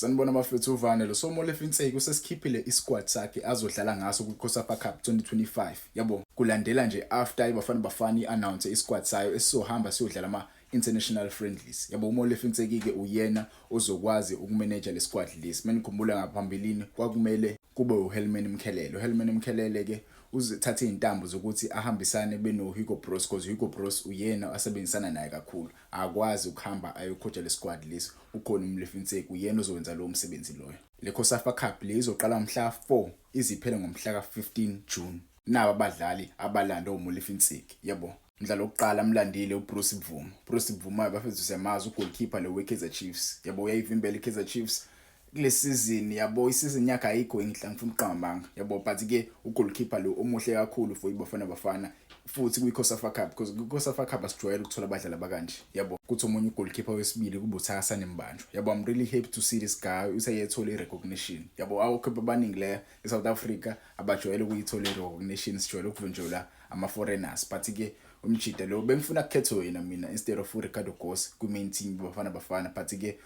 Sanibona bafethu, uvane lo Molefi Ntseki usesikhiphile isquad sakhe azodlala ngaso kwi-COSAFA Cup 2025, yabo. Kulandela nje after iBafana Bafana i-announce isquad sayo esizohamba siyodlala ama international friendlies, yabo. UMolefi Ntseki ke uyena ozokwazi ukumanage le squad lesi. Menikhumbula ngaphambilini kwakumele kube uHelman Mkhelele. UHelman Mkhelele ke uzithathe izintambo zokuthi ahambisane beno Hugo Broos, because Hugo Broos uyena asebenzisana naye kakhulu. Akwazi ukuhamba ayocoacha le squad lesi. Ukhona uMolefi Ntseki, uyena ozowenza lowo msebenzi loyo. Le COSAFA Cup le izoqala mhla 4 iziphele ngomhla ka15 June. Naba abadlali abalanda uMolefi Ntseki, yabo. Umdlalo wokuqala amlandile uBruce Bvuma. Bruce Bvuma, bafethu, siyamazi, ugoalkeeper lo weKaizer Chiefs, yabo. Uyayivimbela iKaizer Chiefs kule season, yabo. Isizini yakhe ayikho inhle, ngifuna ukuqamba amanga, yabo, but ke ugoalkeeper lo omuhle kakhulu for iBafana Bafana futhi kwi-COSAFA Cup, because kwi-COSAFA Cup asijwayele ukuthola abadlali abakanje, yabo. Kuthi omunye ugoalkeeper wesibili kube uThakasane Mbanjwa, yabo. I'm really happy to see this guy useyethola i-recognition, yabo. Awukhipha abaningi le eSouth Africa abajwayele ukuyithola i-recognition, sijwayele ukuvinjelwa ama-foreigners, but ke umjida lo bengifuna kukhethwe yena mina instead of uRicardo Goss kwi-main team Bafana Bafana, but ke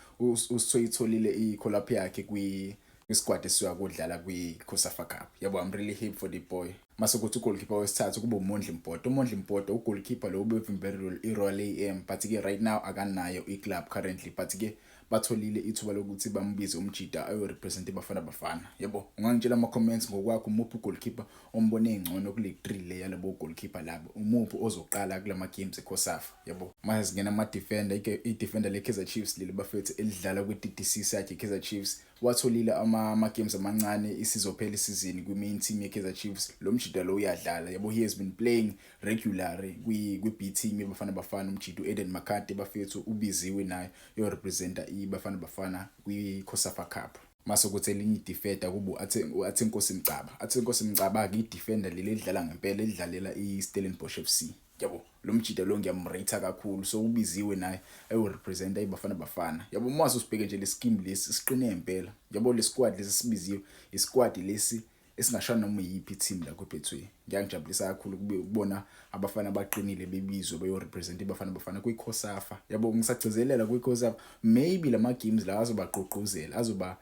usitholile i-call up yakhe kwi kwisquad esisuka kudlala kwi-COSAFA Cup, yabo. I'm really happy for the boy. Mase kuthi ugoalkeeper wesithathu kube uMondli Mpoto. UMondli Mpoto ugoalkeeper lo ubevimbela iRoyal AM, but ke right now akanayo i-club currently, but ke batholile ithuba lokuthi bambize umjida ayo represent iBafana Bafana, yabo. Ungangitshela ama comments ngokwakho, umuphi ugoalkeeper ombone ngcono kule 3 le yalabo goalkeeper labo? Umuphi ozoqala kulama games eCOSAFA, yabo? Mase singena ama defender, i defender le Kaizer Chiefs leli, bafethu, elidlala kwi DDC sakhe Kaizer Chiefs, watholile ama games amancane isizophela isizini kwi main team ye Kaizer Chiefs. Lo mjida lo uyadlala, yabo. He has been playing regularly kwi B team yeBafana Bafana. Umjida uAden McCarthy, bafethu, ubiziwe naye yo representa iBafana Bafana kwi COSAFA Cup. Mase kuthi elinye idefender kube uAthenkosi Mcaba. Athenkosi Mcaba ke idefender leli edlala ngempela, edlalela iStellenbosch FC, yabo. Lo mjida lo ngiyamrate kakhulu, so ubiziwe naye ayo representa iBafana Bafana, yabo. Uma usibheke nje le scheme lesi siqine impela, yabo. Le squad lesi sibiziwe, isquad lesi esingashaya noma yiphi team la kwiBetway. Ngiyangijabulisa kakhulu kube ukubona abafana abaqinile bebizwe bayo represent iBafana Bafana kwiCOSAFA, yabo. Ngisagcizelela kwiCOSAFA, maybe lama games la azobagqugquzela, azoba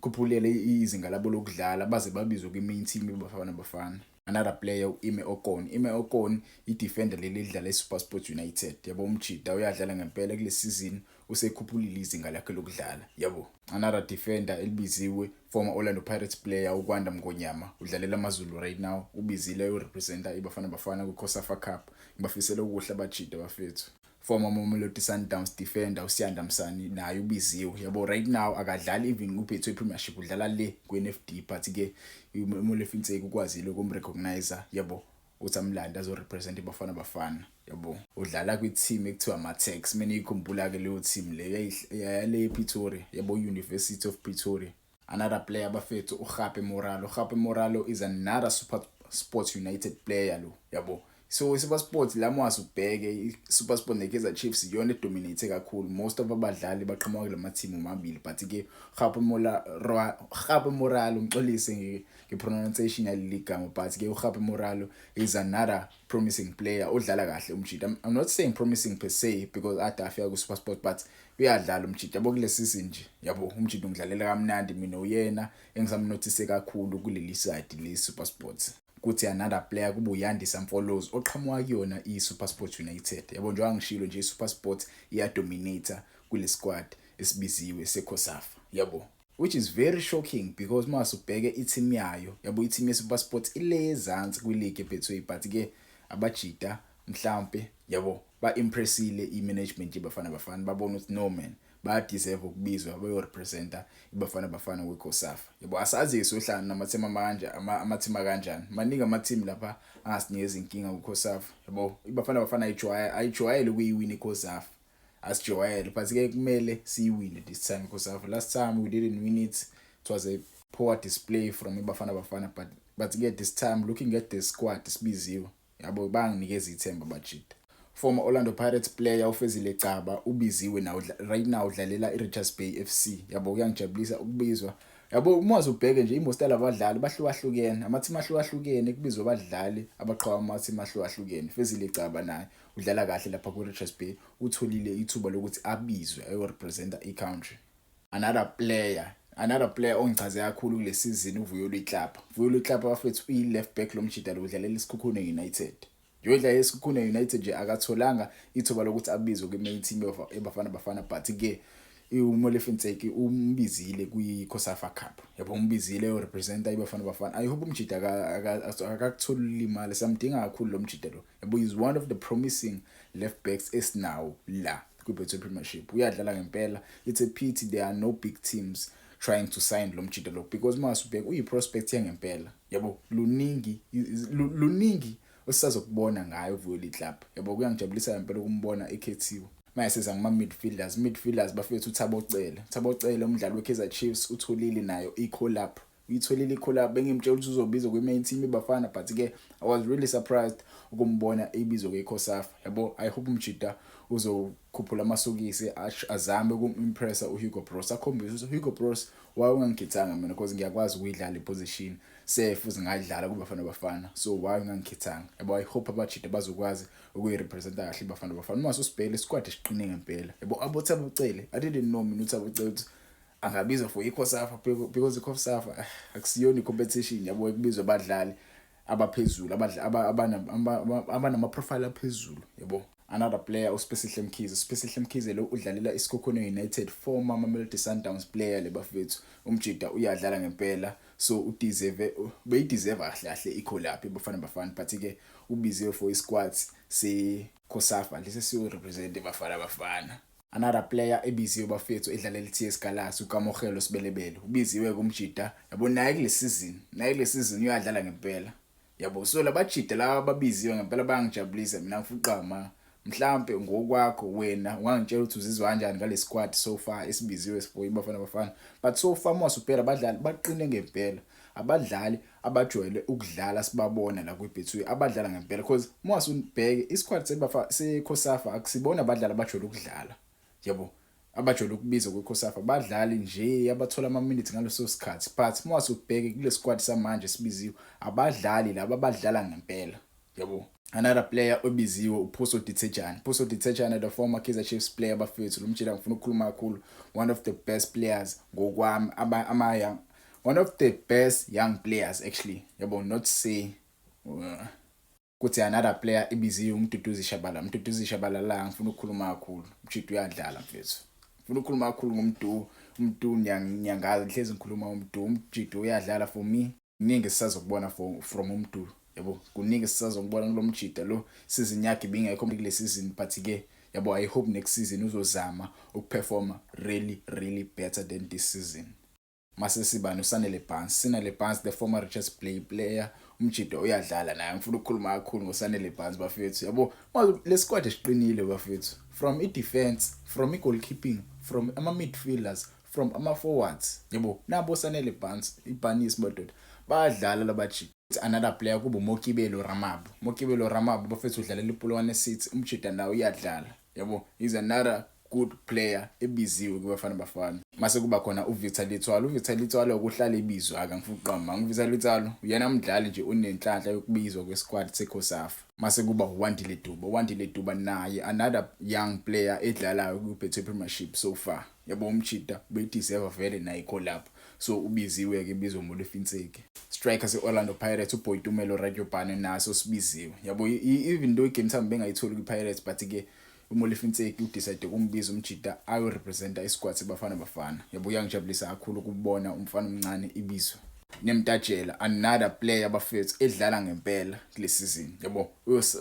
khuphulela izinga labo lokudlala baze babizwe kwi-main team iBafana Bafana. Another player, uIme Okon. Ime Okon i-defender leli edlala eSuperSport United, yabo. Umjida uyadlala ngempela kule season, usekhuphulile izinga lakhe lokudlala, yabo. Another defender elibiziwe, former Orlando Pirates player uKwanda Mngonyama, udlalela AmaZulu right now, ubizile urepresenta iBafana Bafana kwiCOSAFA Cup. Ngibafisela okuhle abajida, bafethu. Former Mamelodi Sundowns defender uSiyanda Msani naye ubiziwe, yabo. Right now akadlali even kuBetway Premiership, udlala le kwiNFD, but ke uMolefi Ntseki ukwazile ukumrecognize, yabo, uthi amlanda azo represent iBafana Bafana, yabo. Udlala kwi-team ekuthiwa ama-Tex. Mina ikhumbula ke leyo team le yale ePretoria, yabo, University of Pretoria. Another player, bafethu, uGape Moralo. uGape Moralo is another Super Sports United player lo, yabo. So iSuper Sports la, mwazi ubheke iSuper Sport neKaizer Chiefs iyona edominate kakhulu. Most of abadlali baqhamuka kulama team omabili, but ke Gape Moralo, Gape Moralo, ngixolise nge-pronunciation yaleli gama, but ke uGape Moralo is another promising player odlala kahle umjida. I'm not saying promising per se because ade afika ku Super Sport, but uyadlala umjida, yabo, kule season nje, yabo. Umjida ungidlalela kamnandi mina, uyena engisamnotice kakhulu kuleli side le Super Sports. Kuthi another player kube uYandisa Mfolozi oqhamuka kuyona iSuperSport United, yabo. Njengoba ngishilo nje, iSuperSport iyadominate kule squad esibiziwe seCOSAFA, yabo, which is very shocking because mase ubheke i-team yayo, yabo, i-team yeSuperSport ile ezansi kwileague eBetway, but ke abajida mhlambe, yabo, ba-impressile i-management yeBafana Bafana, babona ukuthi no man, bayadeserve ukubizwa bayorepresenta iBafana Bafana kwiCOSAFA, yabo. Asazi sohlangana namateam amanje, amateam kanjani. Maningi amateam lapha angasinikeza inkinga kuCOSAFA, yabo. IBafana Bafana ayijwayele ukuyiwina iCOSAFA, asijwayele, but ke kumele siyiwine this time iCOSAFA. Last time we didn't win it, it was a poor display from iBafana Bafana, but ke this time, looking at the squad sibiziwe, yabo, banginikeza ithemba bajida. Former Orlando Pirates player uFezile Gcaba ubiziwe nawo, right now udlalela iRichards Bay FC, yabo. Kuyangijabulisa ukubizwa, yabo. Uma ubheke nje imost abadlali bahlukahlukene, amateam ahlukahlukene, kubizwa abadlali abaqhamuka amateam ahlukahlukene. Fezile Gcaba naye udlala kahle lapha ku Richards Bay, utholile ithuba lokuthi abizwe ayo representa i-country. Another player ongichaze kakhulu kule season, uVuyo Letlapa. Vuyo Letlapa, bafethu, uyi left back lo mjida lo, udlalela iSekhukhune United. Njengoba iSekhukhune United nje akatholanga ithuba lokuthi abizwe kwi-main team eBafana Bafana, but ke uMolefi Ntseki umbizile kwi-COSAFA Cup, yabo, umbizile urepresenta iBafana Bafana. I hope umjida akakutholi imali, samdinga kakhulu lo mjida lo, yabo. Is one of the promising left backs esinawo la kwi-Betway Premiership. Uyadlala ngempela. It's a pity there are no big teams trying to sign lo mjida lo, because masubheka uyi-prospect yangempela, yabo. Luningi osisazokubona ngayo uVuyo Letlapa, yabo. Kuyangijabulisa ngempela ukumbona ekhethiwe. Manje siza ngama midfielders, bafethu, uThabo Cele. Thabo Cele, umdlali weKaizer Chiefs, utholile nayo i-call up, uyitholile i-call up. Bengimtshela ukuthi uzobizwa kwi-main team iBafana, but ke I was really surprised ukumbona ebizwa kwi-COSAFA, yabo. I hope umjida uzokhuphula amasokisi, azame ukumimpressa uHugo Broos, akhombise ukuthi Hugo Broos, why ungangikhethanga mina? Because ngiyakwazi ukuyidlala iposition sefu ngayidlala kuBafana Bafana, so why ungangikhethanga, yabo? I hope abajida bazokwazi ukuyirepresenta kahle iBafana Bafana. Uma usibheke isquad esiqine ngempela, yabo, abo Thabo Cele. I didn't know mina uThabo Cele ukuthi angabizwa for iCOSAFA, because iCOSAFA akusiyona icompetition, yabo, ekubizwa abadlali abaphezulu, abanama profile aphezulu, yabo. Another player, uSiphesihle Mkhize. uSiphesihle Mkhize lo udlalela iSekhukhune United, former Mamelodi Sundowns player le, bafethu. Umjida uyadlala ngempela, so udeserve, beyideserve kahle kahle i-call up iBafana Bafana, but ke ubiziwe for isquad se COSAFA lesi siyo represent Bafana Bafana. Another player ebiziwe, bafethu, edlalela iTS Galaxy, uKamogelo Sebelebele, ubiziwe kumjida, yabo. Naye kule season uyadlala ngempela, yabo. So labajida laba ababiziwe ngempela bayangijabulisa mina. Ngifuqa ma mhlambe ngokwakho wena ungangitshela ukuthi uzizwa kanjani ngale squad so far esibiziwe for iBafana Bafana. But so far mawusubheka abadlali baqine ngempela, abadlali abajwayele ukudlala sibabona la kwiBetway, abadlala ngempela, because mawusubheke isquad sebafa seCOSAFA akusibona abadlali abajwayele ukudlala, yabo, abajwayele ukubizwa kwiCOSAFA, badlali nje abathola ama minutes ngaleso sikhathi. But mawusubheke kule squad samanje sibiziwe, abadlali laba abadlala ngempela, yabo. Another player obiziwe, uPuso Dithejane. Puso Dithejane, the former Kaizer Chiefs player, bafethu. Lo mjida ngifuna ukukhuluma kakhulu, one of the best players ngokwami, ama young, one of the best young players actually, yabo, not say kuthi. Another player ibiziwe, uMduduzi Shabalala. Mduduzi Shabalala, ngifuna ukukhuluma kakhulu, umjida uyadlala, mfethu. Ngifuna ukukhuluma kakhulu ngomdu, umdu ngiyangazi ngihlezi ngikhuluma umdu. Umjida uyadlala. For me, kuningi sisazokubona from umdu, yabo, kuningi sisazokubona kulomjida lo. Season yakhe ibingekho kule season, but ke, yabo, I hope next season uzozama ukuperforma really really better than this season. Mase siba noSanele Barns. Sanele Barns, the former Richards Bay player, umjido uyadlala naye. Ngifuna ukukhuluma kakhulu ngoSanele Barns, bafethu, yabo. Le squad esiqinile, bafethu, from i-defense, from i-goalkeeping, from ama-midfielders, from ama-forwards, yabo, nabo Sanele Barns, iBarnies, madoda, bayadlala labajida. Another player kuba uMokibelo Ramabo. Mokibelo Ramabo, bafethu, udlalela iPolokwane City. Umjida nawe uyadlala, yabo, is another good player ebiziwe kuBafana Bafana. Mase kuba khona uVictor Letsoalo. uVictor Letsoalo ukuhlala ibizwa aka ngifuna ukuqamba uVictor Letsoalo, uyena mdlali nje onenhlanhla yokubizwa kwesquad seCOSAFA. Mase kuba uWandile Duba. uWandile Duba naye another young player edlalayo ku-Betway Premiership so far, yabo. Umjida beyideserve vele naye call up, so ubiziwe ke, ibizwa Molefi Ntseki. Striker se-Orlando Pirates, uBoitumelo Radiopane, naso sibiziwe, yabo. Even though igame time bengayitholi kwi-Pirates, but ke uMolefi Ntseki udecide ukumbiza umjida ayo representa isquad seBafana Bafana, yabo. Uyangijabulisa kakhulu ukubona umfana omncane ibizwa. Nemtajela, another player, bafethu, edlala ngempela kule season, yabo.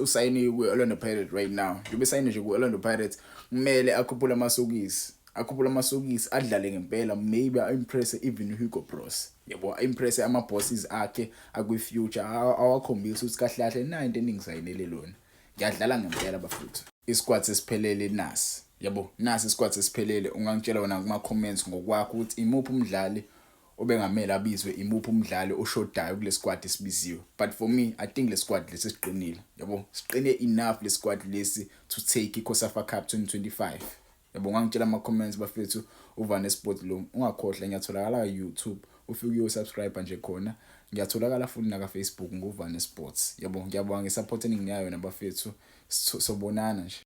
Usayine ku-Orlando Pirates right now. Njengoba esayine nje ku-Orlando Pirates, kumele akhuphule amasokisi, akhuphule amasokisi, adlale ngempela, maybe a-impress even Hugo Broos, yabo, a-impress ama-bosses akhe akwi-future, awakhombisa ukuthi kahle kahle nayo into eningisayinele lona, ngiyadlala ngempela, bafethu. Isquad sesiphelele nasi, yabo, nasi isquad sesiphelele. Ungangitshela wena kuma comments ngokwakho ukuthi imuphi umdlali obengamele abizwe, imuphi umdlali oshodayo kule squad esibiziwe. But for me, I think le squad lesi siqinile, yabo, siqine enough le squad lesi to take iCOSAFA Cup 2025, yabo. Ungangitshela ama comments, bafethu. Uvane Sport lo, ungakhohlwa, ngiyatholakala ka YouTube, ufike uyo-subscribe nje khona. Ngiyatholakala futhi naka Facebook nguvane Sports, yabo. Ngiyabonga ngesupport eninginayo nabafethu, sobonana nje.